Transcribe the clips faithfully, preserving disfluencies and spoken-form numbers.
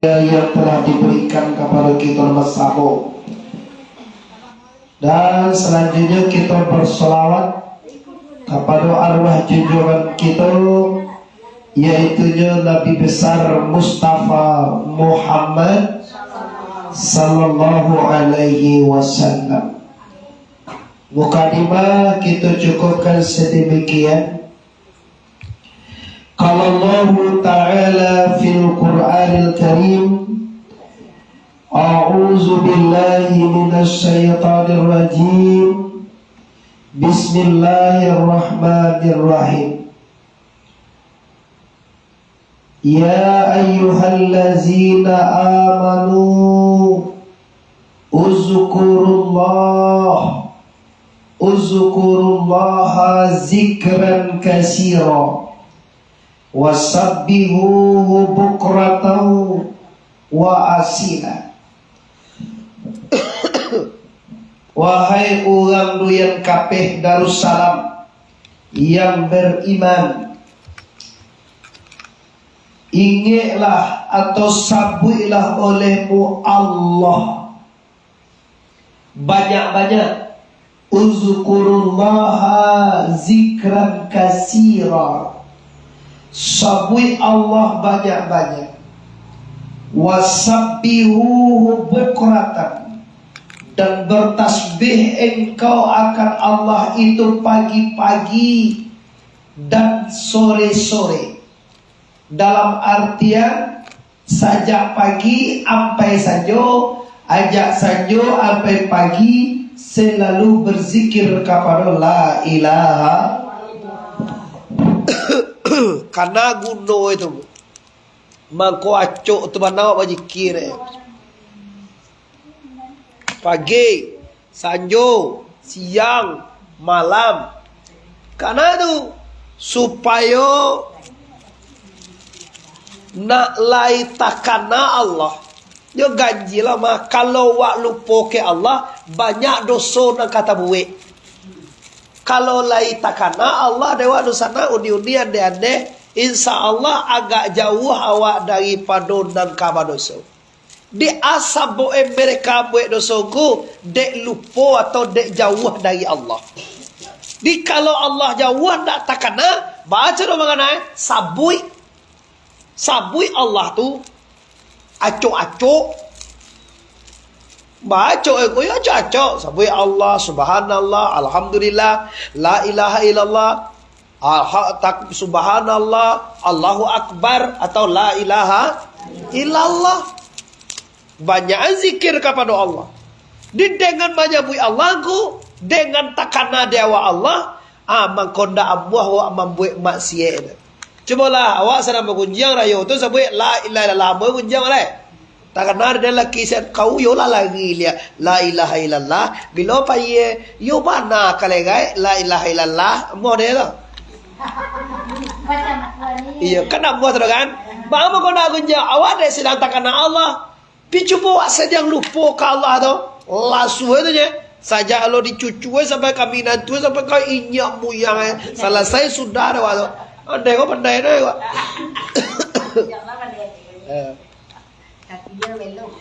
yang telah diberikan kepada kita bersama. Dan selanjutnya kita bersalawat kepada arwah junjungan kita, yaitunyo Nabi Besar Mustafa Muhammad sallallahu alaihi wasallam. Mukadimah kita cukupkan sedemikian. Qala Allahu Ta'ala fil Qur'anil Karim, A'udzu billahi minasy syaithanir rajim. Bismillahirrahmanirrahim. Ya ayyuhallazina amanu, uzkurullah, uzkurullaha zikran katsira, wasabbihuhu bukratan wa asila. Wahai urang Duyan Kapeh Darussalam yang beriman, ingeklah atau sabuiklah olehmu Allah banyak-banyak. Uzkurullaha zikran katsira. Sabuik Allah banyak-banyak. Wasabbihuhu bukratan. Dan bertasbih engkau akan Allah itu pagi-pagi dan sore-sore. Dalam artian, sajak pagi ampai sanjo, ajak sanjo ampai pagi, selalu berzikir kapado la ilaha. Kana guno itu. Mangko acok tu bana awak bajikir, eh. Pagi, sanjo, siang, malam. Kana tu, supayo nak lai takana Allah. Yo ganjilah mah, kalau wak lupoke Allah, banyak doso nan ka tabuek. Kalau lai takana Allah dek wak dunsanak, undi-undi, andeh-andeh, insya Allah agak jauah awak daripado nan ka badoso. Di asabok mereka buek doso ko, dek lupo atau dek jauah dari Allah. Di kalau Allah jauah ndak takana, baco do mangana, eh, sabuik. Sabuik Allah tu, acok-acok. Baco, eh, ko yo acok-acok. Sabuik Allah, subhanallah, alhamdulillah, la ilaha illallah. Alha-, tak-, subhanallah, Allahu Akbar, atau la ilaha illallah. Banyakan zikir kapado Allah. Di dengan manyabuik Allah ko, dengan takana di awak Allah, ah, mangko ndak amuah awak mambuek maksiat. Cubolah, awak sadang bagunjiang rayo tu sabuik la ilaha illallah, amuah gunjiang lai. Takana dek laki sian, kau yo lah lari liak. La ilaha illallah. Bilo payie, yo bana kalegai la ilaha illallah. Amuah dek tu. Iyo, kan amuah tu kan? Baa mangko nak gunjiang? Awak dek sadang takana Allah. Pi cubo awak sadang lupo ka Allah tu. Lasuah tu je. Sajak lo dicucua sampai ka minantu, sampai ka inyak muyang, eh. Salasai sudah dek awak tu. Andai ko pandai dek awak. Eh. Kaki dia belok.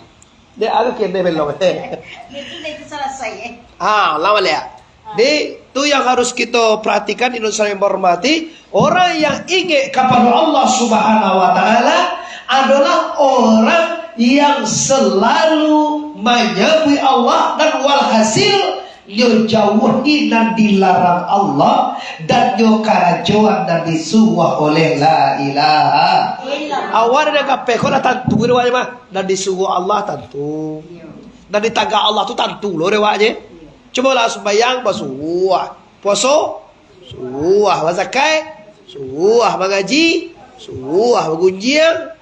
Dia agak kene belok. Itu, itu salasai, eh. Ah, lama lihat. Di, tu yang harus kita perhatikan, Indonesia yang berhormati, orang yang ingek kapado Allah Subhanahu wa Ta'ala adalah orang yang selalu manyabuik Allah, dan walhasil, nyo jauahi nan dilarang Allah, dan nyo karajoan nan disuruah oleh la ilaha. Awak nan kapeh ko lah tantu dek awak mah. Nan disuruah Allah tantu. Nan ditagah Allah tu tantu lo dek awak je. Cubolah sumbayang basuruah. Puaso? Suruah bazakai, suruah mangaji, suruah bagunjiang.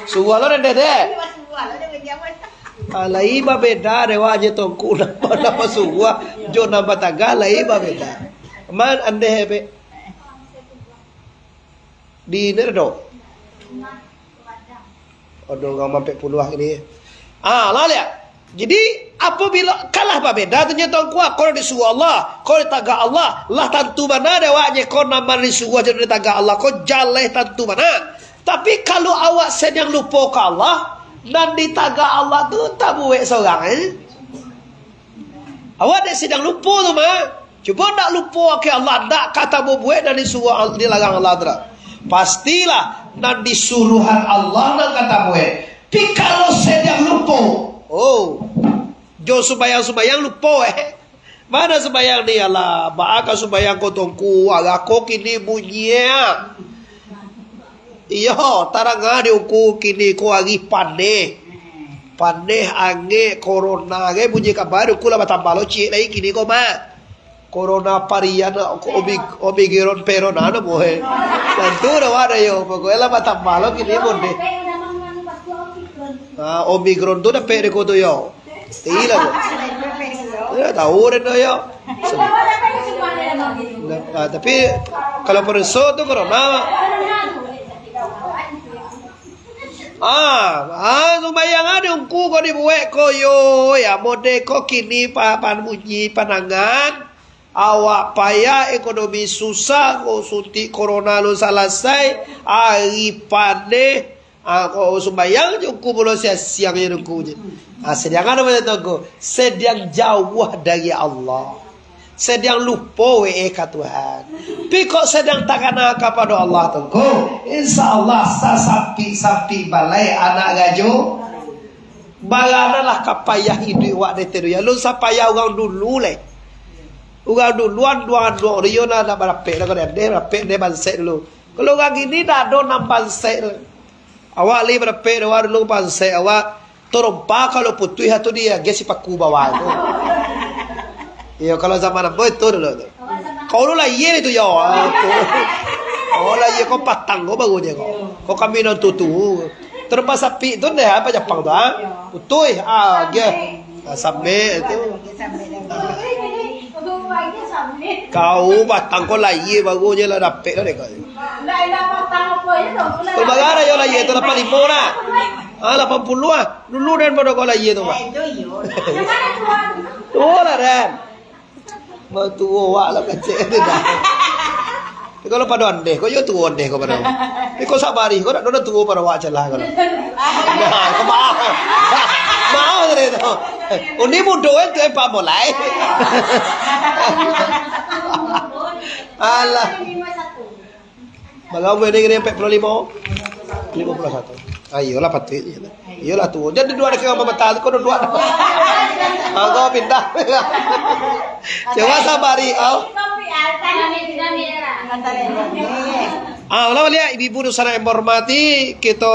Suruah lo dendeh deh. Ah, lai babeda dek awak je tongku nambah, nambah suruah jo nambah tagah lai babeda. Man andeh be. Di Nerdo. Aduh, urang ampek puluah kini. Ah, lah lihat. Jadi, apabila kalah babeda tu nyo tongku, kau disuruah Allah, kau ditagah Allah, lah tantu bana dek awak nyo ko nan disuruah jo ditagah Allah, ko jaleh tantu bana. Tapi kalau awak sadang lupo ka Allah, nan ditagah Allah tu tabuek sorang, eh? Awak dek sadang lupo tu mah. Cubo ndak lupo ka Allah, ndak ka tabuek nan disuruah, dilarang Allah tu dak. Pastilah nan disuruahan Allah nan ka tabuek. Tapi kalau sadang lupo, oh, jo sumbayang-sumbayang lupo, eh. Mana sumbayang ni, alah, baa ka sumbayang ko Tuangku, arah ko kini bunyi, ah. Iyo, tarang ah di ungku kini ko ari paneh. Paneh, angek, corona, ge bunyi kaba di ungku lah batambah lo ciek lai kini ko mah. Corona varian, ko omi-, omikron, perona namo, eh. Tantu dah wak dah yo, pokoknyo lah batambah lo kini model. Ah, omikron tu dapek di ko tu yo. Iyo lah ko. Yo, tahu den tu yo. Nah, tapi kalau pereso tu corona. Ah, ah, sumbayang ah di ungku ko dibuek ko yo, ya, model ko kini pa-, pan bunyi panangan. Awak payah, ekonomi susah, ko suntik corona lo salasai, ari paneh, ah, ko sumbayang jo ungku pulo siang-siang jo ungku je. Ah, sadang ado macam tu ko, sadang jauah dari Allah. Sadang lupo we ka Tuhan. Tapi kok sadang takana kapado Allah tu ko, insya Allah sasampik-sampik balai anak rajo. Baranalah ka payah iduik wak di dunia. Lun sapayah urang dulu lai. Urang dulu anduang-anduang dio nah, nak barapek dah, kalau ado barapek dah bansek dulu. Kalau urang kini dak ado nan bansek tu. Awak lai barapek dah, awak dulu bansek, awak tarompa kalau putuih tu diagiah sipaku bawah tu. Iyo, kalau zaman ambo itu dulu tu. Kau lu lahia itu yo. Ah, tu. Oh, lahia kau patang kau baru je kau. Kau kami nan tutu. Tarompa sapik tu deh apa Japang tu, ah? Putuih, ah, ge. Ah, sambil tu. Kau batang kau lahia baru je lah dapek dah dek kau. Kau bagana yo lahia tu lapan limo lah. Ah, lapan puluah ah. Dulu dan pada kau lahia tu, Pak. Tuo lah, Dan. Batuo wak lah kecek tu dah. Tapi kalau pado andeh, kau yo tuo andeh kau pado. Tapi kau sabari, kau nak dona tuo pado wak celah kau. Nah, kau maaf. Maaf tadi tu. Undi mudo kan tu, eh, Pak, mulai. Alah. Bagawi ni kini ampek puluah limo? Limo puluah satu. Ah, iyolah, patuik je. Iyolah, tuo. Jadi duduak dekat dengan pematah tu, kau duduak. Ah, kau pindah. Coba sabari, au. Ah, ulang baliak, ibu-ibu dosa yang hormati, kita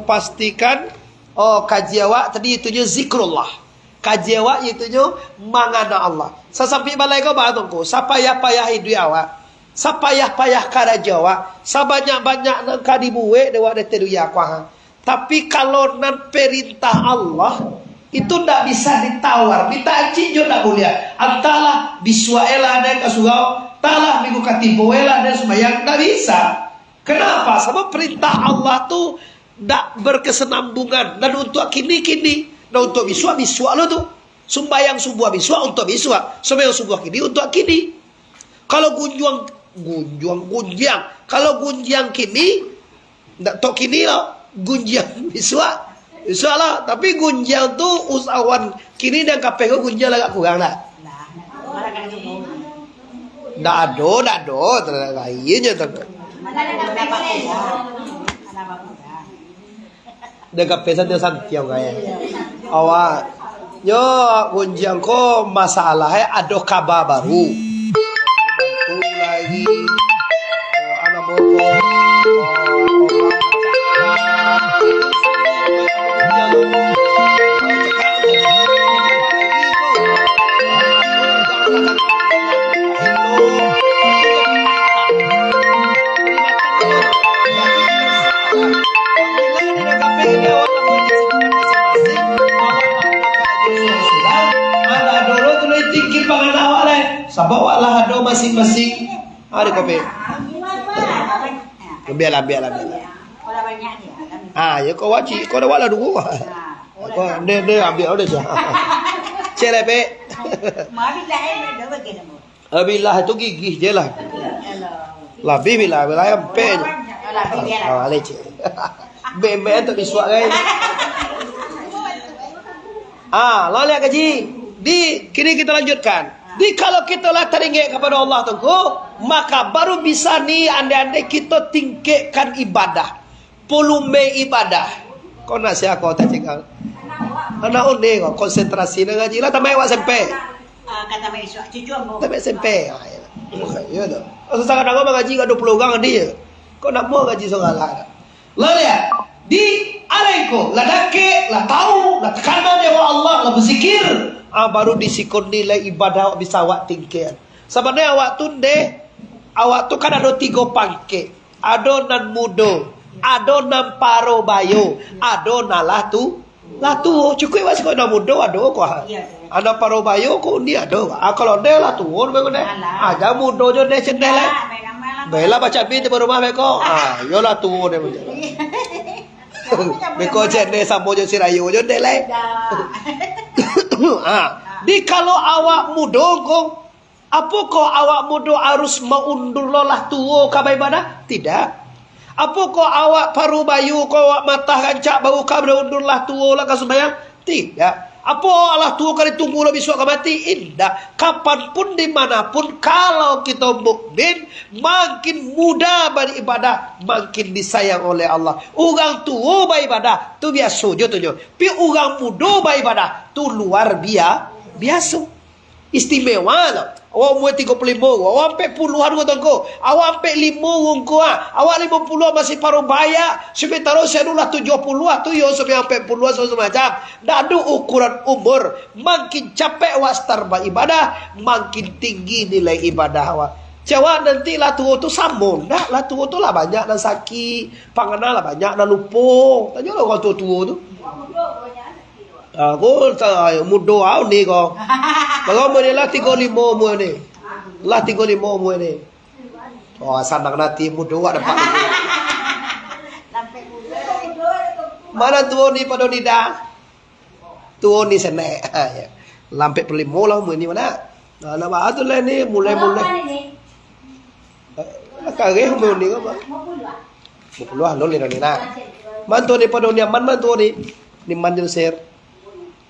pastikan, oh, kaji awak tadi itunyo zikrullah. Kaji awak itunyo mangana Allah. Sasampik balai ko, ba tu ko, sapayah-payah iduik awak, sapayah-payah karajo awak, sabanyak-banyak nan ka dibuek dek awak di dunia ko, ha. Tapi kalau nan perintah Allah, itu ndak bisa ditawar, minta ancik jo ndak buliah. Antahlah bisuak e lah den ka surau, antahlah minggu katibo e lah den sumbayang, ndak bisa. Kenapa? Sabab perintah Allah tu dak berkesinambungan. Nan untuak kini, kini. Nan untuak bisuak, bisuak lo tu. Sumbayang subuah bisuak untuak bisuak. Sumbayang subuah kini untuak kini. Kalau gunjuang, gunjuang, gunjiang. Kalau gunjiang kini, ndak tok kini lo. Gunjiang bisuak, bisuak lah. Tapi gunjiang tu usahawan kini dan kapeh ko gunjiang agak kurang dah. Ndak ado, ndak ado, lain je tu. Dek kape santiang-santiang, kayak. Awak, nyo, gunjiang ko masalah, eh, ado kaba baru. Tu lagi, eh, anak bokok, eh, orang cakap. Sabab awak lah ado masing-masing. Ada kopi. Ambiaklah, ambiaklah, ambiaklah. Ah, ya kau wajib, kau dah wala dulu. Kau ni, ni ambiak udah je. Cek lah, Pek. Abilah tu gigih je lah. Labih bilah, bilah ampek je. Ah, leceh. Bek-bek tu bisuak, kan? Ah, lah liek kaji. Di, kini kita lanjutkan. Di, kalau kita lah taringek kepada Allah tu, maka baru bisa ni andai-andai kita tingkekkan ibadah. Pulume ibadah. Kau nak siapa kau tak cekal? Anak onde kau, konsentrasi nak ngaji lah, tambah awak sampai. Ah, kata Mak Iswak, cucu ambo. Tapi S M P. Ah, ya. Ya tu. Oh, susah kadang mangaji kat dua puluh orang dia. Kau nak mau ngaji seorang lah. Lah lihat. Di alaikum, lah dakek, lah tahu, lah takana dewa Allah, lah berzikir. Ah, baru di sikon nilai ibadah awak bisa awak tingkek. Sabananyo awak tu ndeh, awak tu kan ado tigo pangkek. Ado nan mudo, ado nan paro bayo, ado nan lah tu, lah tuo. Cukuik wak siko nan mudo ado ko. Iyo, tu. Nan paro bayo ko ni ado. Ah, kalau ndeh lah tuo, memang ndeh. Alah. Aja mudo jo ndeh cendeh lah. Bela baca bin di rumah beko. Ah, yo lah tuo ndeh macam. Beko cendeh samo jo si rayo jo ndeh lah. Ah, di kalau awak mudo ko, Apokoh awak mudo arus maundur lo lah tuo ka baibadah? Tidak. Apokoh awak parubayu ko awak matah rancak baru ka baundur lah tuo lah ka sumbayang? Tidak. Apo lah tuo ka ditunggu lo bisuak ka mati? Indak. Kapan pun, di mana pun, kalau kito mukmin, makin muda baribadah, makin disayang oleh Allah. Urang tuo baibadah, tu biaso jo tu nyo. Pi urang mudo baibadah, tu luar bia-, biaso. Istimewa tu. Awak umua tigo puluah limo, awak ampek puluah duo taun ko. Awak ampek limo wong ko, ah. Awak limo puluah masih parubayu. Sementaro si anu lah tujuah puluah tu, yo, sampai ampek puluah, sampai macam. Ndak ado ukuran umur. Makin capek awak start baibadah, makin tinggi nilai ibadah awak. Cawak nanti lah tuo tu samo. Ndak, lah tuo tu lah banyak nan sakik. Pangana lah banyak nan lupo. Tanyolah urang tuo-tuo tu. Aku sa-, mudo au ni ko. Kalau umua ni lah tigo limo umua ni. Lah tigo limo umua ni. Oh, sanang ati mudo awak dapat ni. Mano tuo ni pado nida? Tuo ni senek. Ha, ya. Lah ampek puluah limo lah umua ni mano? Nah, nak bahas tu lah ni, mulai-mulai. Lah kareh umua ni ko, Mak. Bapuluah alun ni dah ni nah. Man tuo ni pado ni aman, man tuo ni. Ni man jo ser.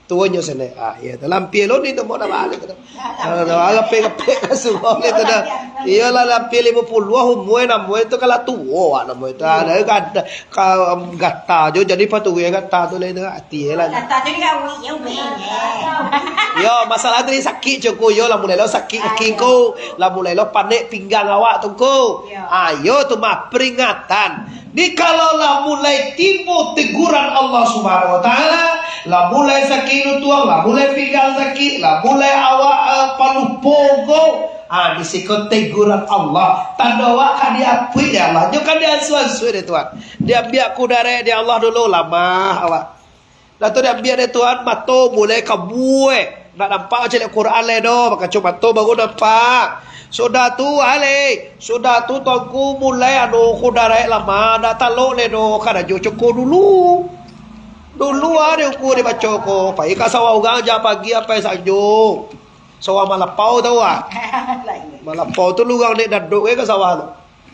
Tuo nyo sene. Ah, iya tu. Lampia lo ni tu, mau dah balik tu. Ah, dah agak pek-pek ka surau ni tu dah. Iyolah, lampia limo puluah umua, namuah tu kalau tuo, ah, namuah tu. Ada gata, ka-, gata jo jadi paturuik gata tu lah tu. Ati lah. Gata tu ni gawi, ya, uminya. Yo, masalah tadi sakik cukup, yo lah mulai lo sakik kaki ko, lah mulai lo panek pinggang awak tu ko. Yo. Ayo tu mah peringatan. Di kalau lah mulai tibo teguran Allah Subhanahu Wa Taala, lah mulai sakik lutuang, lah mulai pinggang sakik, lah mulai awak, eh, palupo ko, ah, di siko teguran Allah. Tando awak ka diapuik dek Allah, nyo ka diansua-ansua dek Tuhan. Diambiak kudarek dek Allah dulu, lamah awak. Dah tu diambiak dek Tuhan, mato mulai kabuek. Ndak nampak caliak Quran lai doh, bakaco mato baru nampak. Sudah tu, alai. Sudah tu, Tuanku mulai anu kudarek lamah, ndak talok lai doh, karajo cako dulu. Dulu ah, di uku dibaco ko, pai ka sawah urang, jak pagi sampai sanjo. Sawah malapau tau ah. Malapau tu urang nek dadok ka sawah tu.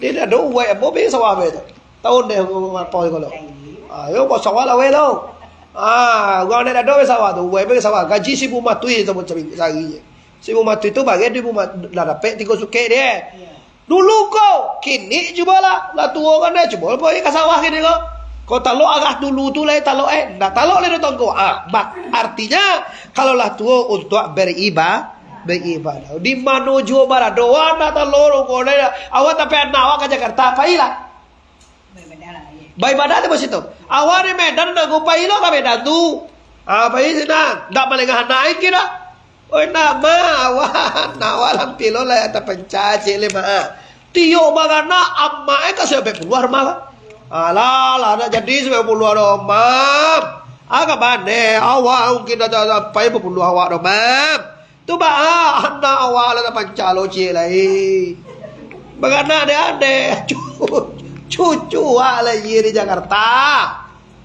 Dia dah ado uwek ambo pai sawah be tu. Taun deh ambo lapau ko lo. Ah, yo, ko sawah lah uwek lo. Ah, urang nek ado be sawah tu, uwek be sawah. Gaji saribu matuih tu sahari je. Saribu matuih tu bagian di rumah, lah dapek tigo sukek dia. Dulu ko, kini cubo lah, lah tuo kan deh, cubo lah pai ka sawah kini ko. Ko talok arah dulu tu lai talok, eh, ndak talok lai doh tongko. Ah, bak-, artinya, kalau lah tuo untuak beriba-, beribadah. Di mano juo barado, wah, ndak talok doh ko lai. Awak tapi anak awak ka Jakarta, pailah. Baibadah tu basitu. Awak di Medan, nangko pai lo ka Medan tu. Ah, pai sinan. Ndak malengah anak ai kiro. Oi, nak, Ma, awak, nak awak lampia lo lah, tapanca ciek lai, Ma. Tiok baranak, amak e ka siapek puluah rumah, Mak. Alah, lah, nak jadi siapek puluah rumah. Ah, ka mane, awak mungkin dak sampai bapuluah awak rumah. Tu baa, anak awak lah tapanca lo ciek lai. Baranak dek ade, cu-, cucu awak lah iyo di Jakarta.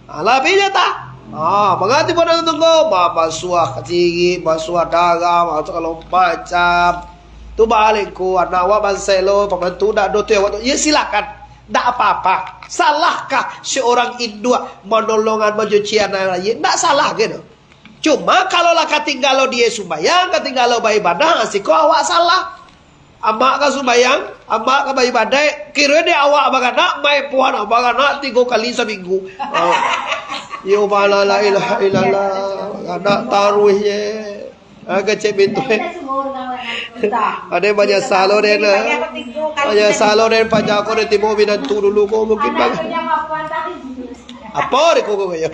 Alah, pi nyo ta. Ah, mangati pado tunggu, ma-, masuak ka cirik, masuak darah, masuak sagalo macam. Tu baliak ko, anak awak bansaik lo, pamantu dak ado tu awak tu. Iyo, silakan. Ndak apa-apa. Salahkah seorang induak manolongan mancuci anak layie? Ndak salah gitu. Cuma kalau lah katinggalo dia sumbayang, katinggalo baibadah, siko awak salah. Amak ka sumbayang, amak ka baibadah, kiro dek awak baranak, main puhan baranak tigo kali saminggu. Oh. Yo bala la ilaha illallah, baranak taruih je. Ah, kecek pintu, eh. Ada banyak salo den, ah. Banyak salo den, paja ko den tibo minantu dulu ko, mungkin bang. Apa dek ko, ko, ko, yo?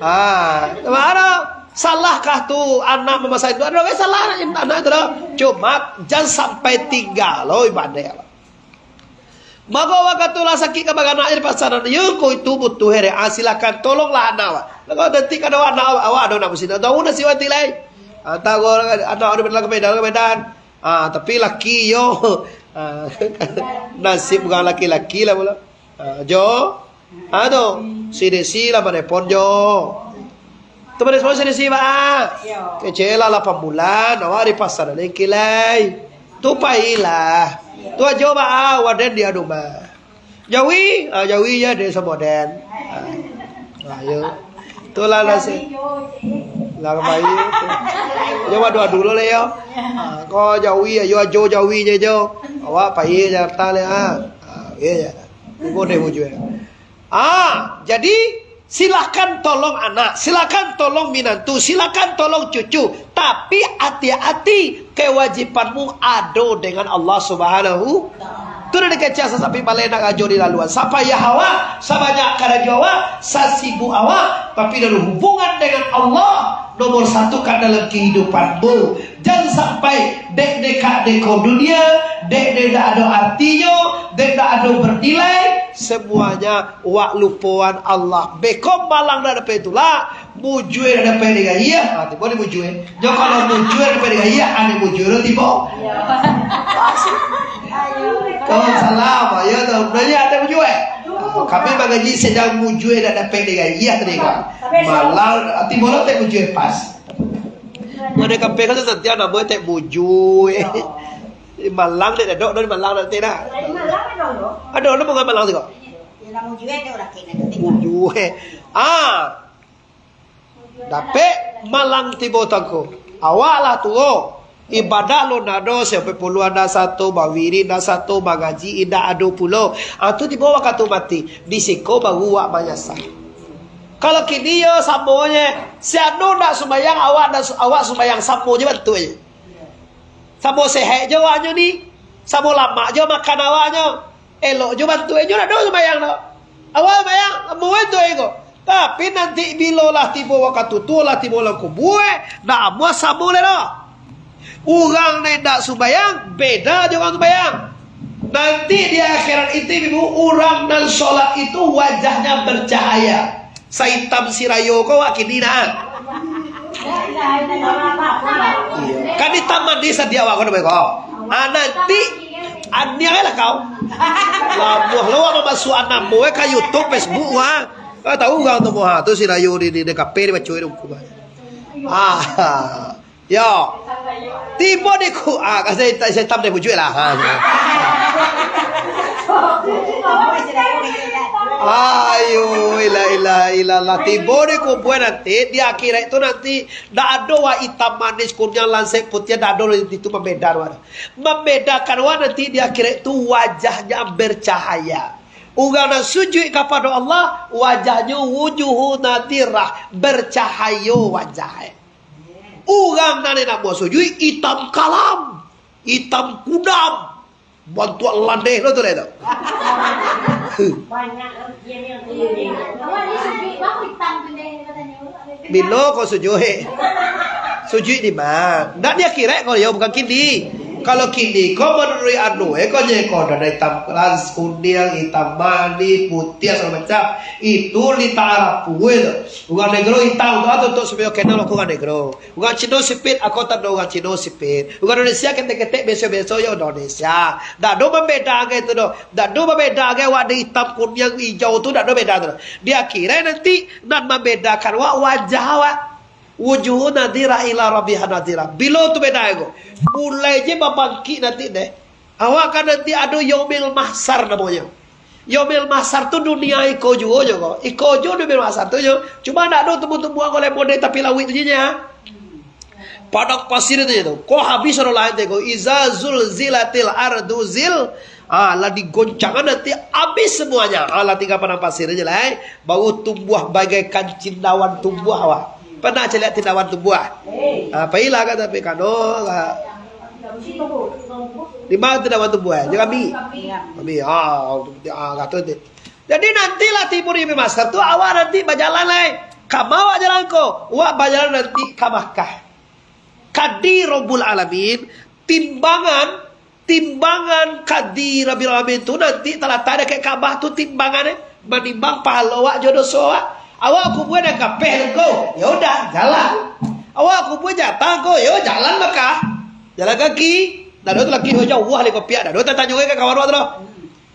Ah, mano? Salahkah tu anak mamasain tu? Ado salah anak tu doh. Cuma, jan sampai tingga lo ibadah. Mako wakatu lah sakik ka baranak di pasaran, yo ko itu butuh here. Ah, silakan tolonglah anak awak. Lah kalau nanti kada anak awak, awak ado nak musik, tahu nasib awak nanti lai. Ah, tahu anak awak di Medan, ka Medan. Ah, tapi laki yo, ah, nasib urang laki-laki lah pulo. Ah, jo, ah, tu, si Desi lah manelpon jo. Tu manelpon si Desi, Pak. Kecek lah lapan bulan, awak di pasaran lai. Tu pailah. Tu ajo, Pak, waden di rumah. Jawi, ah, Jawi je den samo den. Ah, ah, yo. Tu lah nasi. Lah kembali tu. Yo, adu-adu lo le yo. Ah, ko Jawi, yo ajo Jawi je jo. Awak pai Jakarta le, ah. Ah, iyo je. Tunggu deh bujur. Ah, jadi silakan tolong anak, silakan tolong minantu, silakan tolong cucu. Tapi ati-ati, kewajibanmu ado dengan Allah Subhanahu. Tu nan dikecek sasapi balai nak rajo di laluan. Sapayah awak, sabanyak karajo awak, sasibuk awak, tapi dalam hubungan dengan Allah, nomor satu kan dalam kehidupanmu. Jan sampai dek deka deko dunia, dek dek dak ado artinyo, dek dak ado bernilai, semuanya wak lupoan Allah. Beko malang dak dapek tulak, mujue dak dapek digayah. Ha, tibo di mujue. Nyo kalau mujue dak dapek digayah, ane mujue lo tibo. Pas. Kawan salam, ayo tu. Nanya ada mujue. Ha, kami mangaji sedang mujue dak dapek digayah tadi kan. Malang, tibo lo tek mujue pas. Mano kampung kan santiang namo tek mujue. Malang dek dadok dari Malang nanti dah. Ado lo bunga Malang tu kok. Mujue. Ah. Dapek malang tibo tangko. Awak lah tuo. Ibadah lo nado, sampai puluah ndak sato, bawiri ndak sato, mangaji indak ado pulo. Ah, tu tibo wakatu mati. Di siko baru awak manyasal. Kalau kini yo samo je. Si anu ndak sumbayang, awak ndak su-, awak sumbayang, samo je bantuak je. Samo sehat jo awaknyo ni. Samo lamak jo makan awaknyo. Elok jo bantuak inyo, dak ado sumbayang doh. Awak sumbayang, amuah tu ego. Tapi nanti bilo lah tibo wakatu tuo, lah tibo dalam kubua, dak amuah samo lai doh. Urang nan indak sumbayang, beda jo urang sumbayang. Nanti di akhirat itu, ibu, urang nan sholat itu wajahnya bercahaya. Saitam sirayo ko wak kini nah. Iyo. Kan itam manis tadi awak ko namo ko. Ah, nanti aniang lah kau. Lamuah lo awak mamasuak namo ka YouTube, Facebook wah. Kau tahu urang tu muha tu sirayo di, di, di kape di baco di hukum. Ah. Yo. Tibo di ku, ah, ka saya, saya tam deh bujuik lah. Ha. Ayo, ilah, ilah, ilah lah. Tibo di kubua nanti, di akhirat tu nanti, ndak ado wak itam manis, kuniang, lansek, putiah, ndak ado itu mambeda wak. Mambedakan wak nanti di akhirat tu wajahnya bercahaya. Urang nan sujuik kapado Allah, wajahnyo wujuhu nadirah, bercahayo wajah. Urang nan indak amuah sujuik, itam kalam, itam kudam, bantuak landeh lo tu deh tu. Bilo ko sujuik? Sujuik di ma? Ndak di akhirat ko yo, bukan kini. Kalau kini ko manuruik anu, eh, ko je ko, ado itam keras, kuniang, itam manih, putiah, sagalo macam. Itu li ta'arafu tu. Urang negro itam tu, ah, tu, tu, supayo kenal ko urang negro. Urang Cino sipit, ako tando urang Cino sipit. Urang Indonesia ketek-ketek, biaso-biaso, yo Indonesia. Ndak ado mambeda agai tu doh. Ndak ado mambeda agai wak di itam, kuniang, ijau tu, ndak ado beda tu doh. Di akhirat nanti, nan mambedakan wak wajah wak. Wujuhun nadira ila rabbiha nadira. Bilo tu beda ko? Mulai je babangkik nanti deh. Awak kan nanti ado Yaumil Mahsar namonyo. Yaumil Mahsar tu dunia iko juo nyo ko. Iko juo Yaumil Mahsar tu nyo. Cuma ndak ado tumbuh-tumbuhan ko lai model tapi lauik tu je nyo. Padang pasir tu je tu. Ko habis ado lah ente ko. Iza zulzilatil ardu zil. Ah, lah digoncangkan nanti habis semuanya. Ah, lah tinggal padang pasir je lah, eh. Baru tumbuah bagaikan cindawan tumbuah awak. Pernah caliak cindawan tumbuah? Ah, pailah ka tapi kano ka Di ma tu dawan tumbuah? Di kami. Kami. Ah, ah, kato tu. Jadi nantilah tibo di Yaumil Mahsar tu, awak nanti bajalan lai. Ka ma awak jalan ko? Awak bajalan nanti ka Makkah. Kadi Rabbul Alamin, timbangan, timbangan Kadi Rabbul Alamin tu nanti talatak dakek Ka'bah tu timbangan, eh. Manimbang pahalo awak jo doso awak. Awak kubua nan kapeh ko, yo udah, jalan. Awak kubua jatah ko, yo jalan Makkah. Jalan kaki. Ndak ado tu laki jauah leh kopiak, ndak ado tatanyo ka kawan awak tu doh.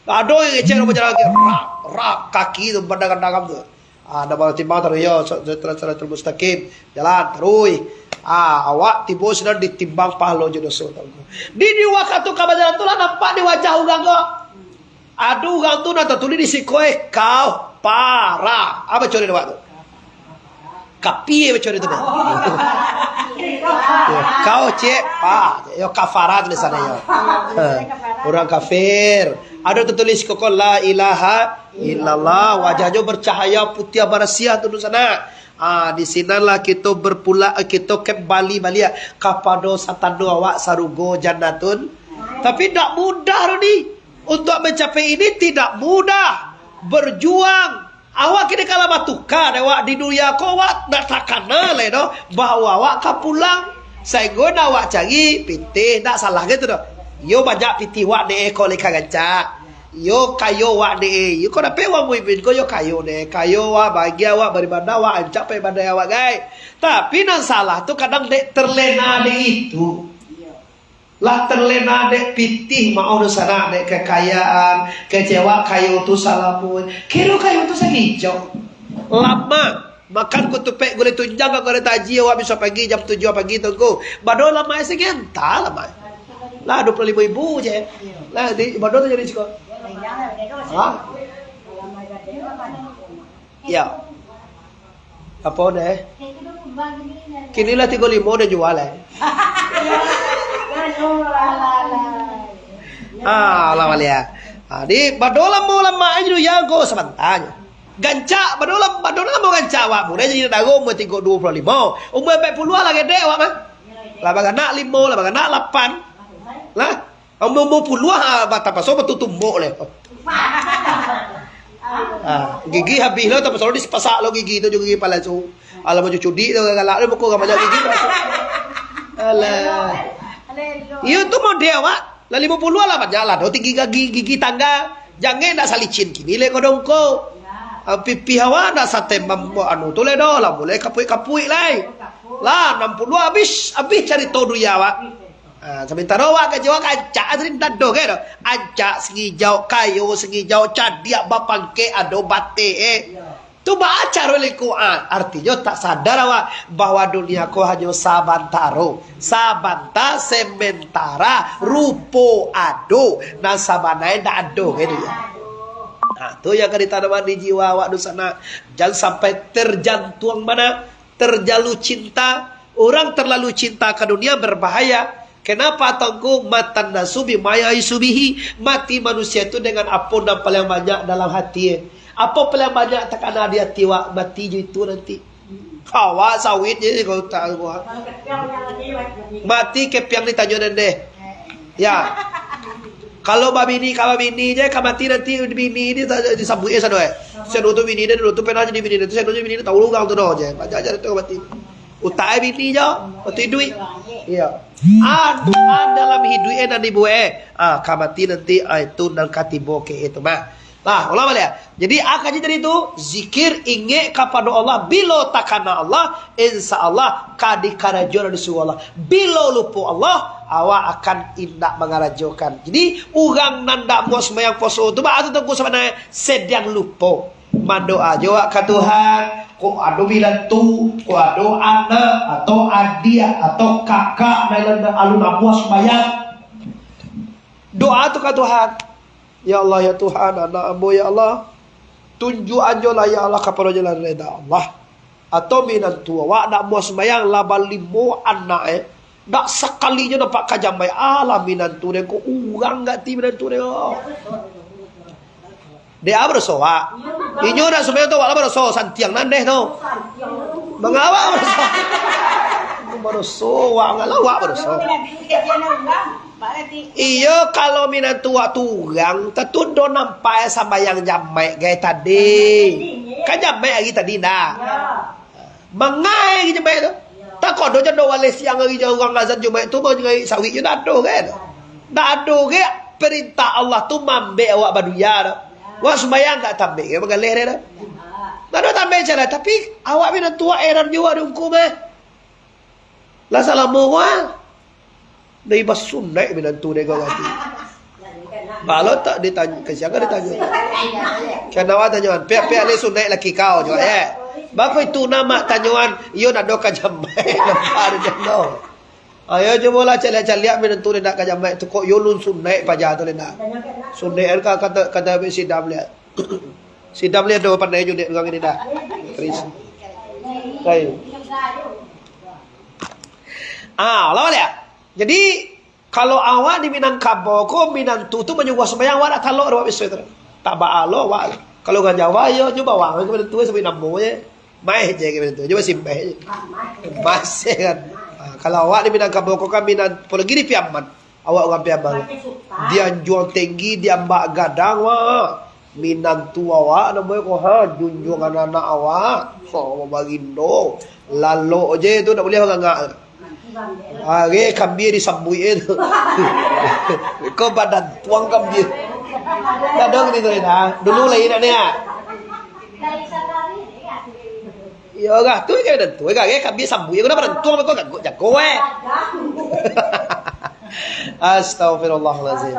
Ado yang ngecek bajalan kaki, rak, rak, kaki tu badagam-dagam tu. Ah, ndak baru timbang taruih yo, so-, so-, so-, so-, mustaqim. Jalan taruih. Ah, awak tibo sinan ditimbang pahalo jo doso tu. Di, di wakatu ka bajalan tu lah nampak di wajah urang ko. Ado urang tu nan tatulih di siko, eh, kau para. Apa cari awak tu? Kapie baco itu deh. Yo, kau cek, pa. Yo, kafara tulisannya, yo. Ha, urang kafir. Ado tertulis koko, "La ilaha illallah." Wajahnya bercahaya putih barasiah tu di sana. Ah, di sinanlah kita berpula, kita kembali baliak kapado satando awak sarugo jannatun. Tapi ndak mudah ni. Untuk mencapai ini tidak mudah. Berjuang. Awak kini kalau batuka dek awak di dunia ko, awak ndak takana lai doh bahwa awak ka pulang. Sainggo ndak awak cari pitih, ndak salah gitu doh. Yo banyak pitih wak dek ko lai ka rancak. Yo kayo wak dek, yo ko dapek wak muimin ko yo kayo dek. Kayo wak, bahagia wak, beribadah wak, rancak paibadah awak gai. Tapi nan salah tu kadang dek terlena dek itu. Lah terlena dek pitih, maoh doh sanak, dek kekayaan, kecewa kayo tu salamonyo. Kiro kayo tu sagijok. Lama. Makan kutupek gulai tunjang ka gulai taji awak bisa pagi jam tujuah pagi tu ko. Bado lama ese genta lama. Lah dua puluh lima ribu je. Lah di bado tu jadi siko. Ha? Ya. Apo deh? Kini lah tigo limo dah jual eh. Ah, lah baliak. Ah, di bado lamo lamak aja dulu ya, ko sabantanya. Gancak, bado lam-, bado lamo gancak awak. Mulai jadi dago umur tigo dua puluh limo. Umur empat puluh lah gede awak mah. Lah baganak limo, lah baganak lapan. Lah. Ambo umur puluah, ah, batapaso batutumbok leh. Ah, gigi habih lo, tapaso lo dipasak lo gigi tu jo gigi palasu. Alah, baju cudik tu galak lo, buku banyak gigi palasu. Alah. Iyo tu model awak. Lah limo puluah lah banyak lah. Tinggi gigi, gigi tangga. Jangan nak salicin kini leh kodong ko. Ah, pipih awak nak satem anu tu leh doh lah. Mulai kapuik-kapuik lai. Lah, enam puluah habis, habis carito dunia awak. Ah, samantaro awak gaji awak rancak, asli ndak ado gai doh. Rancak sangijau, kayo sangijau, cadiak bapangkek, ado batik, eh. Tu baa caro lingkungan. Artinyo tak sadar awak bahwa dunia ko hanyo sabantaro. Sabanta, sementara, rupo ado. Nan sabananyo ndak ado gai dunia. Nah, tu yang ka ditanamkan di jiwa awak tu sanak. Jangan sampai terjantuang mana terlalu cinta, orang terlalu cinta ka dunia berbahaya. Kenapa, Tuangku? Matan nasu bima yaisu bihi. Mati manusia tu dengan apo nan paling banyak dalam hati. Apo paling banyak takana di hati wak, mati jo itu nanti. Awak sawit je kau tak gua. Mati kepiang ditanyo dendeh. Ya. Kalau babini, ka babini je, ka mati nanti bini ni ta-, disabuik je sado, eh. Sado tu bini dia dulu tu pernah jadi bini dia tu, sado jadi bini dia tahu urang tu doh je. Banyak aja tu ka mati. Utak eh bini je, waktu hiduik. Iya. Ah, ah, dalam hiduik eh nan dibuek eh. Ah, ka mati nanti, ah, itu nan ka tibo ke itu mah. Lah, ulang baliak. Jadi, a kaji tadi tu, zikir, ingek kapado Allah. Bilo takana Allah, insya Allah, ka dikarajoan disuruah Allah. Bilo lupo Allah, awak akan indak mangarajokan. Jadi, urang nan ndak mau sumbayang puaso tu, baa tu Tuangku sabananyo? Sadiang lupo. Mandoa jo awak ka Tuhan, kok ado minantu, kok ado anak, atau adiak, atau kakak, nan alun namuah sumbayang. Doa tu ka Tuhan. Ya Allah, ya Tuhan, anak ambo, ya Allah, tunjuakan jo lah, ya Allah, kapado jalan reda Allah. Atau minantu awak ndak mau sumbayang, lah balimo anak, eh. Ndak sakali nyo nampak ka jamaik. Alah, minantu den ko urang gati minantu den ko. Dek a badoso awak. Inyo ndak sumbayang tu awak lah badoso, santiang nan deh tu. Manga awak badoso. Badoso awak, manga lah awak badoso. Iyo, kalau minantu awak tu urang, tantu ndo nampak sumbayang jamaik gai tadi. Kan jamaik ari tadi ndak? Mangai ka jamaik tu. Tako ado jando waleh siang ari jo urang azan Jumaik tu, mangai sawik jo ndak ado kan? Ndak ado ge perintah Allah tu mambek awak badunia tu. Wak sumbayang ka tambek ge bagaleh dia tu. Ndak ado tambek cara, tapi awak minantu awak heran jo awak di ungku mah. Lah salamo ko ah. Dari basunaik minantu dek kau gati. Balo tak ditanyo, ka sia ka ditanyo? Kan awak tanyoan, pihak-pihak lai sunaik laki kau juo, ya. Bako itu namo tanyoan, iyo ndak ado ka jamaik, nampak ado jando. Ayo cubolah caliak-caliak minantu dek ndak ka jamaik tu, kok iyo lun sunaik paja tu dek ndak. Sunaik kan ka-, kata, kata Sidam liak. Sidam liak do pandai jo dek urang ini dah. Kris. Kai. Ah, lawan liak. Jadi, kalau awak di Minangkabau ko, minantu tu manyuruah sumbayang, awak dak talok doh, awak biso tu. Tak baa lo awak. Kalau urang Jawa, yo, nyo bawang ka minantu, sabut namo je. Maeh je ka minantu, nyo masih maeh je. Masih kan. Ha, kalau awak di Minangkabau ko kan minan-, apolai di Piaman. Awak urang Piaman. Di anjuang tinggi, di ambak gadang, wak. Minantu awak namonyo ko, ha, junjuangan anak awak. Ha, barindo. Lalok je tu, ndak buliah mangangak. Ari kambia disambuik e tu. Ko badantuang kambia. Kadang gitu nah. Dulu lain nak ni ah. Iyo lah, tu kan tu. Ari kambia sambuik e, ko dah badantuang ko gagok jago eh. Astagfirullahalazim.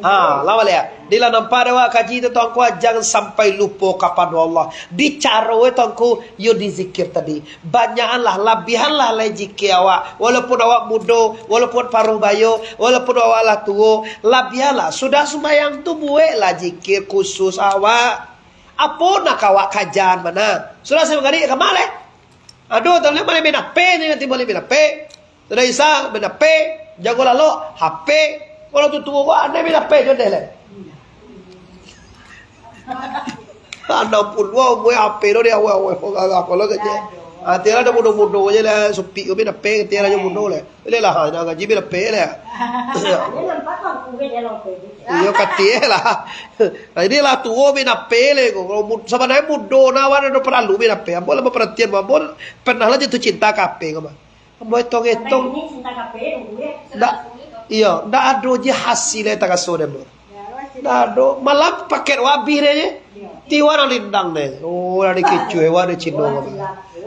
Ha, lawan liak. Dilah nampak dek awak kaji tu, tuangku, jan sampai lupo kapado Allah. Di caro e tuangku, yo di zikir tadi. Banyakanlah, labihanlah lai zikir awak. Walaupun awak mudo, walaupun paruah bayo, walaupun awak lah tuo, labihanlah. Sudah sumbayang tu bueklah zikir khusus awak. Apo nak awak kajan mana? Sudah sumbayang gari ka maleh. Aduh, tak boleh maleh main H P ni, nanti maleh main H P. Sudah Isya, main H P, jago lalok, H P. Kalau tu tuo ko, andai main H P jo deh leh. Anam puluah umua H P tu di awal-awal, ko gagah ko lo kecek. Ah, tialah dah mudo-mudo je lah, supik ko main H P, tialah jo mudo leh. Leh lah, nak ngaji main H P leh. Iyo, katik lah. Nah, inilah tuo main H P leh ko. Kalau mu-, sabananyo mudo, nah, awak ado paralu main H P. Ambo lah baparatian, ambo pernah lah jatuh cinta ka H P ko mah. Ambo etong-etong. Ndak, iyo, ndak ado je hasil yang taraso dek ambo. Ndak ado. Malah paket wak abih dek je. Tiwa nan rindang dek. Oh, lah dikicua, wak dek Cino.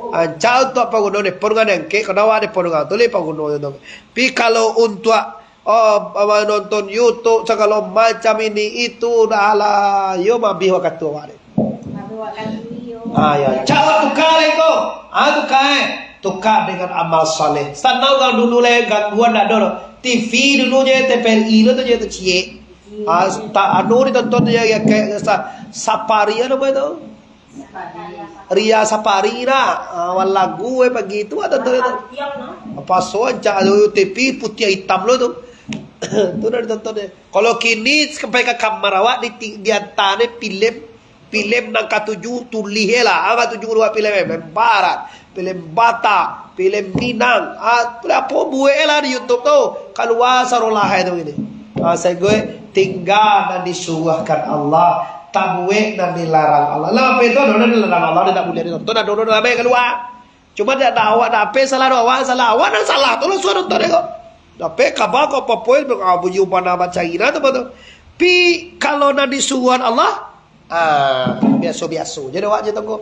Rancak untuak paguno depon ka dangkek, kena wak depon ka tu leh paguno tu. Tapi kalau untuak, oh, apa, nonton YouTube, sagalo macam ini itu, dah lah. Yo, mabih wakatu awak dek. Ah, yo. Cak awak tuka lai ko. Ah, tuka, eh. Tuka dengan amal saleh. Sanang urang dulu lai, gangguan ndak ado doh. T V dulu je, T V R I lo tu je tu ciek. Ah, tak anu ditonton je, ya, kayak sa-, Sapari anu apa itu? Ria Sapari dah. Ah, wan lagu, eh, pagi tu ada tu. Apa so ancak tu T V putiah hitam lo tu. Tu dah ditonton je. Kalau kini sampai ka kamar awak di ti-, di anta ni filem, filem nan katuju tulih e lah. Ah, katuju dua filem e, filem Barat, filem Batak, filem Minang. Ah, tu lah apo buek e lah di YouTube tu. Kalua sarolah e tu gini. Ah, sainggo tingga nan disuruahkan Allah, tabuek nan dilarang Allah. Lah, apa itu ado nan dilarang Allah, dak buliah ditonton, ado nan ramai kalua. Cuma dak, dak awak, dak ape salah, dak awak salah. Awak nan salah tu lah suruah nonton ko. Dak ape kaba ko apa poin, ah, bunyi ubana bacaina tu, tu. Pi kalau nan disuruahan Allah, ah, biaso-biaso je dah awak je tunggu.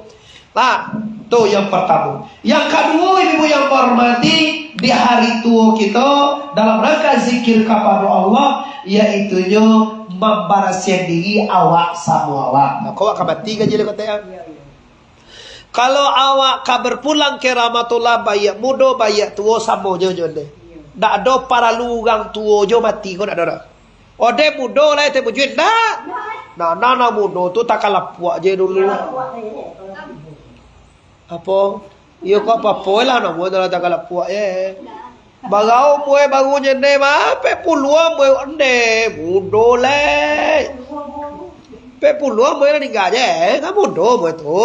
Lah, tu yang pertama. Yang kaduo, ibu yang bahormati, di hari tuo kito, dalam rangka zikir kapado Allah, yaitunyo mambarasiahan diri awak samo awak. Nah, ko awak ka mati ka je lah kato e. Kalau awak ka berpulang ke rahmatullah, baiak mudo, baiak tuo, samo jo jo deh. Ndak ado paralu urang tuo jo mati ko, ndak ado doh. Ode mudo lai teh bujuik ndak? Nah, nah, nah mudo tu takalapuak je dulu. Apo? Iyo, kok apo-apo lah namo tu lah takalapuak je. Barau umua baru je nde mah, pek puluah umua nde, mudo lai. Pek puluah umua lah ningga je, kan mudo umua tu.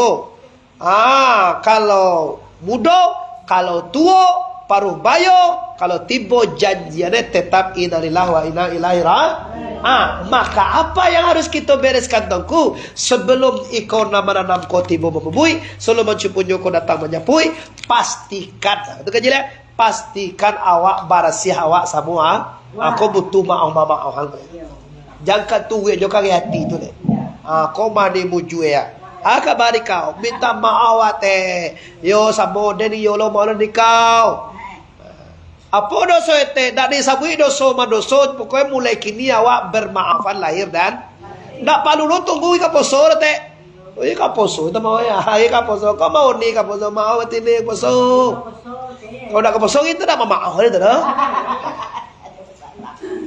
Ah, kalau mudo, kalau tuo, paruh bayo, kalau tibo janjiannya tetap innalillahi wa inna ilaihi ra-, ah, maka apa yang harus kita bereskan, Tuanku? Sebelum iko nan mananam ko tibo mamubuik, sebelum mancupunyo ko datang manyapuik, pastikan, betul ka jileh? Pastikan awak barasiah awak samua. Aku butuh maaf-maaf. Jangka tuwek jo kareh ati tu deh. Ah, ko mani mujue ya. Ah, kabari kau, minta maaf awak teh. Yo, samo den iyo lo maulon di kau. Apo doso etek? Dak disabuik doso mandoso, pokoknya mulai kini awak bermaafan lahir dan ndak palu lo tunggu ika poso dak, Tek? Oh, ika poso, itu mau ya. Ika poso, kau mau ni ika poso, mau tini poso. Kalau dak ka poso, itu dak mamaaf itu dah.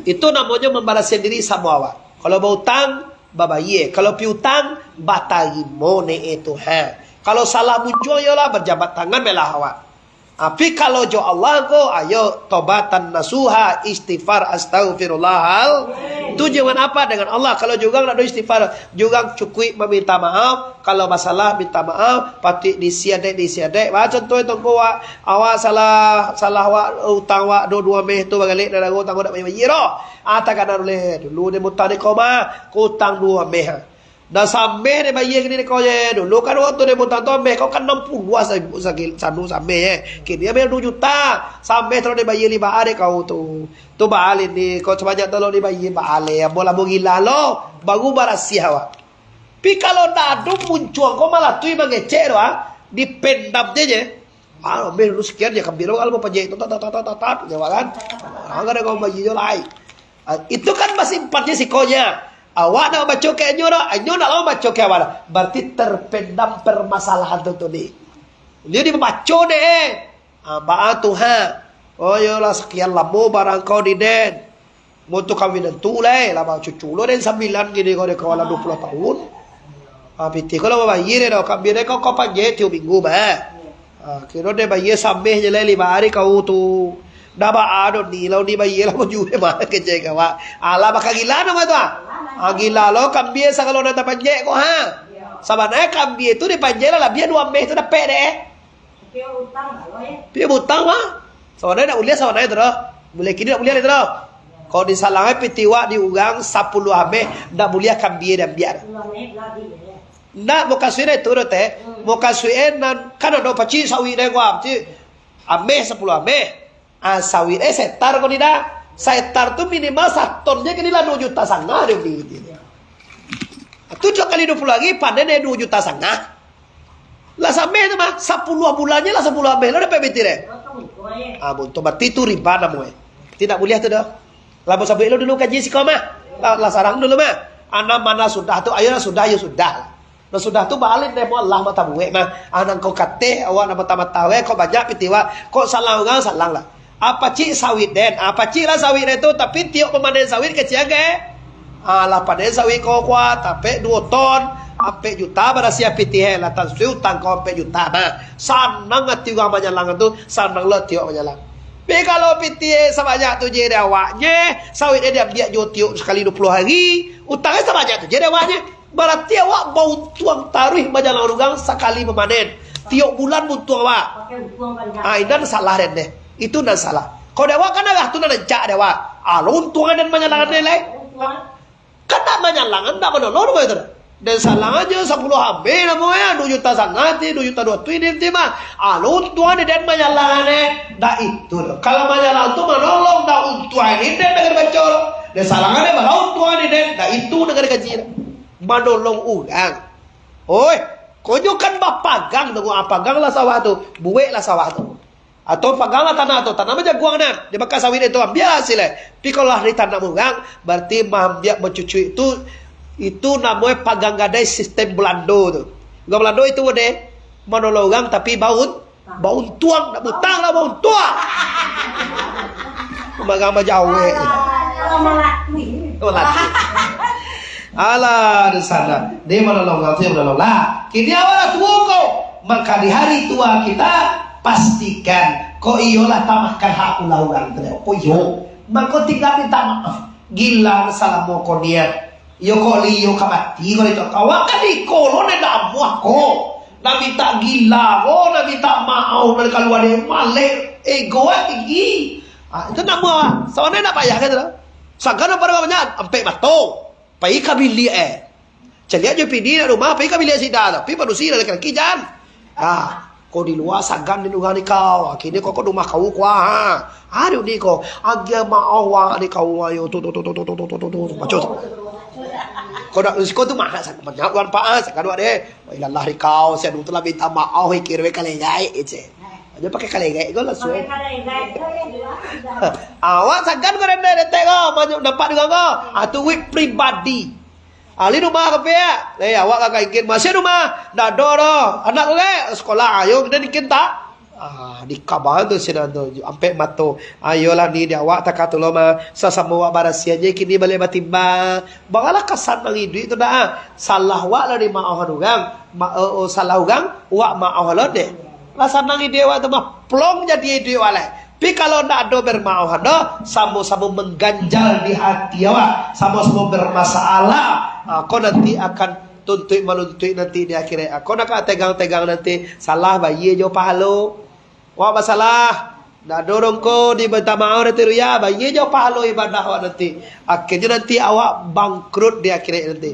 Itu namonyo mambarasian diri samo awak. Kalau bautang, babayie. Kalau piutang, batarimo ne itu ha. Kalau salah muncuang, yolah, bajabat tangan melah awak. Tapi kalau jo Allah ko, ayo tobatan nasuha, istighfar, astagfirullahal. Tu jangan apa dengan Allah. Kalau jo urang nak do istighfar, jo urang cukuik maminta maaf. Kalau basalah, minta maaf. Patuik disiadek, disiadek. Bah, contoh itu ko, awak, awak salah, salah awak, utang awak do duo meh tu, bagalek, dah utang awak dak bayie-bayie doh. Ah, takana dulu, dulu dia mutang di koma, ko utang duo meh. Dah sameh dek bayie kini dek kau je. Dulu kan waktu dek mutang tu ameh kau kan anam puluah sa-, sagil-, sanu sameh, eh. Kini ameh duo juta. Sameh taruih dek bayie limo dek kau tu. Tu baalin ni, kau sabanyak tu lo dek bayie baalin. Ambo lah gila lo. Baru barasiah awak. Pi kalau ndak ado muncuang kau malah tu mangecek tu, ah. Dipendam je, je. Ah, ameh dulu sekian je, kambia lo kalau mau pajak tu, tat, tat, tat, tat, tat, je, kan? Ah, kada kau bayie je lai. Ah, itu kan basimpan je sikonya. Awak nak baco ka inyo dak? Inyo nak lawan baco ka awak dak? Berarti terpendam permasalahan tu, tu ni. Dia dibaco dek, eh. Ah, baa tu ha. Oh, yolah, sekian lamo barang kau di den. Mau tu kawinan tu lai, lah cucu lo den sambilan kini kau dek kau lah duo puluah tahun. Ah, pitih kau lah babayie dek dah, kambia dek kau, kau pajak tiok minggu, bah. Ah, kiro dek bayie sameh je lai limo ari kau tu. Dah baa do ni, lau ni bayie lah baju mah kecek awak. Alah bakagila nama tu ah. Ah, gila lo kambia sagalo nan tapanjek ko ha. Sabananyo kambia tu dipanjek lah labiah duo ameh tu dapek dek. Piyo utang mah. Sabananyo dak buliah sabananyo tu doh. Buliah kini dak buliah lai tu doh. Kau disalang ai pitih wak di urang sapuluah ameh, dak buliah kambia diambiak. Ndak, mukasuik itu doh, Teh. Mukasuik nan kan ado pacik sawit dek gua, pacik ameh sapuluah ameh. Ah, sawit eh setar kau tidak? Setar tu minimal saton je kini lah duo juta sangah dia beli. Tu dua kali duo puluah hari panen eh duo juta sangah. Lah sameh tu mah, sapuluah bulannyo lah sapuluah ameh lo dapek pitih deh. Ah, buntu mati tu riba namo eh. Tidak buliah tu doh. Lah basabuik lo dulu kaji siko mah. Lah, lah sarang dulu mah. Anak mana sudah tu, ayo lah sudah, yo sudah. Lah sudah tu baalin deh, mo Allah mah tabuek mah. Ah, nan kau kateh, awak nan mata-mata weh, kok banyak pitih wak, kok salang urang, salang lah. Apa cik sawit den? Apa cik lah sawit den tu, tapi tiok pamanen sawit kecil ke? Ah, lah panen sawit kau kuat, tapek duo ton, ampek juta barasiah pitih eh, lah tansuai utang kau ampek juta mah. Sanang ati urang manyalang tu, sanang lo tiok manyalang. Tapi kalau pitih sabanyak tu je dek awaknye, sawit eh diambiak jo tiok sakali duo puluah hari, utang eh sabanyak tu je dek awaknye. Barati awak bauntuang taruih manyalang urang sakali mamanen. Tiok bulan bauntuang awak. Ah, inan salah den deh. Itu nan salah. Kalau dek awak kan arah tu nan rancak dek awak. Ah, lo untuang den manyalang den lai. Kan dak manyalang, dak manolong namo itu. Den salang aja sapuluah ameh namo ya, duo juta sangah ti, duo juta duo tu ini ti mah. Ah, lo untuang den manyalang deh. Dak itu doh. Kalau manyalang tu manolong, dak untuang ini den dengan bacol. Den salang deh, malah untuang ini den. Dak itu dengan gaji. Manolong urang. Oi, konyo kan bapagang tu, ah, pagang lah sawah tu, buek lah sawah tu. Atau pagang lah tanah tu, tanam aja guang nan, dibakar sawit itu, ambiak hasil eh. Tapi kalau lah ditanam urang, berarti maambiak mancucui itu, itu namonyo pagang gadai sistem Belando tu. Urang Belando itu deh, manolong urang tapi baun, bauntuang, nak butang lah bauntuang. Magang bajawek. Kalau malakui. Alah, di sana. Dia menolong, tu yang menolong lah. Kini awak lah tua ko. Maka di hari tua kita, pastikan ko iyolah tamakan hak ulah urang tu. Ko iyo. Mako tinggal minta maaf. Gila salamo ko niat. Iyo ko li, iyo ka mati ko itu. Awak kan iko lo ne dak amuah ko. Nak minta gila ko, nak minta maaf, nak kalua dari malek. Ego tinggi. Ah, itu nak amuah. Sabananyo nak payah kan tu lah. Sagan apa banyak, ampek mato. Pai ka biliak, eh. Caliak jo pini nak rumah, pai ka biliak sida tu. Pai padusi lah laki-laki, jan. Ah, ko di lua sagan di urang ni kau. Akhirnyo kau ko rumah kau kuah, ha. Aduh ni ko, agiah maoh wak ni kau, ayo, tu, tu, tu. Baco tu. Kau dak risiko tu mah, sa-, banyak luar pa, ah, sagan wak deh. Wah, ilallah di kau, si anu tu lah minta maoh, ikir we kalegai, ece. Aja pakai kalegai ko lah, suai. Pakai kalegai ko yang jelas sudah. Awak sagan ko renda detek ko, maju nampak juga ko. Ah, tu wik pribadi. Ahli rumah ka piak. Eh, awak ka ingkin masih rumah. Dak ado doh. Anak ko ke sekolah, ayo kita ingkin tak? Ah, di kaban tu sinan tu, ampek mato. Ayolah ni di awak takah tu lo mah. Sasamo awak barasiah je kini baliak batimbang. Baralah kasan nan iduik tu dah. Salah wak lah dimaohan urang. Ma-, oh, oh, salah urang, wak maoh lo deh. Lah sanang iduik awak tu mah, plong jadi iduik awak lai. Tapi kalau ndak ado bermaohan doh, samo-samo mengganjal di hati awak, samo-samo bermasalah. Ha, ko nanti akan tuntuik manuntuik nanti di akhirat. Ha, ko nak tegang-tegang nanti, salah bayia jo pahalo. Wak basalah, ndak ado dong ko di minta maoh nanti ruya, bayia jo pahalo ibadah awak nanti. Akhirnyo nanti awak bangkrut di akhirat nanti.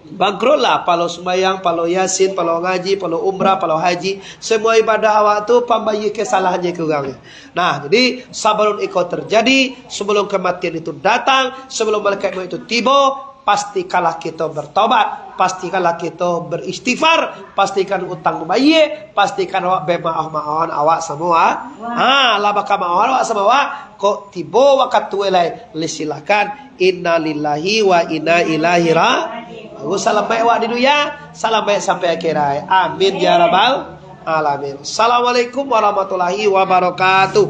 Bangkrut lah, palo sumbayang, palo yasin, palo ngaji, palo umrah, palo haji. Semua ibadah awak tu pambayia kesalahan je ka urang. Nah, jadi sabalun iko terjadi, sebelum kematian itu datang, sebelum malaikat maut itu tibo, pastikanlah kito bertobat, pastikanlah kito beristighfar, pastikan utang bayia, pastikan awak bemaoh-maohan awak samua. Ha, lah bakamaohan awak samua, kok tibo wakatu lai, silakan. Innalillahi wa inna ilaihi ra-, Bagus, salamaik awak di dunia, salamaik sampai akhirat. Amin ya rabbal alamin. Assalamualaikum warahmatullahi wabarakatuh.